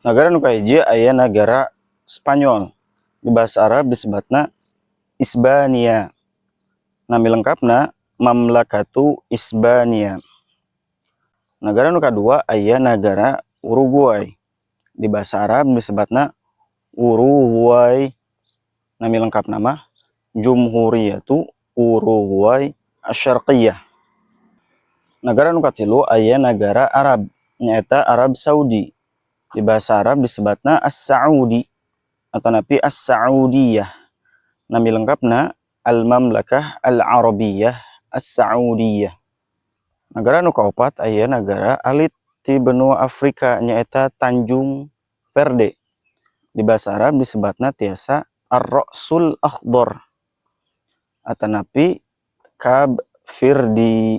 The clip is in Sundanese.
Nagara nu kahiji aya nagara Spanyol. Di bahasa Arab disebatna Isbania. Nami lengkapna Mamlakatu Isbania. Nagara nu kadua aya nagara Uruguay. Di bahasa Arab disebatna Uruguay. Nami lengkapna mah Jumhuriyatu Uruguay Asy-Syarqiyah. Nagara nu katilu aya nagara Arab, nyaeta Arab Saudi. Di bahasa Arab disebatna As-Saudi atanapi As-Saudiyah. Nami lengkapna Al-Mamlakah Al-Arabiyah As-Saudiyah. Nagara nu kaopat aya nagara alit ti benua Afrika, nyaeta Tanjung Verde. Di bahasa Arab disebatna tiasa Ar-Ra'sul Akhdar atanapi Kab Verdi.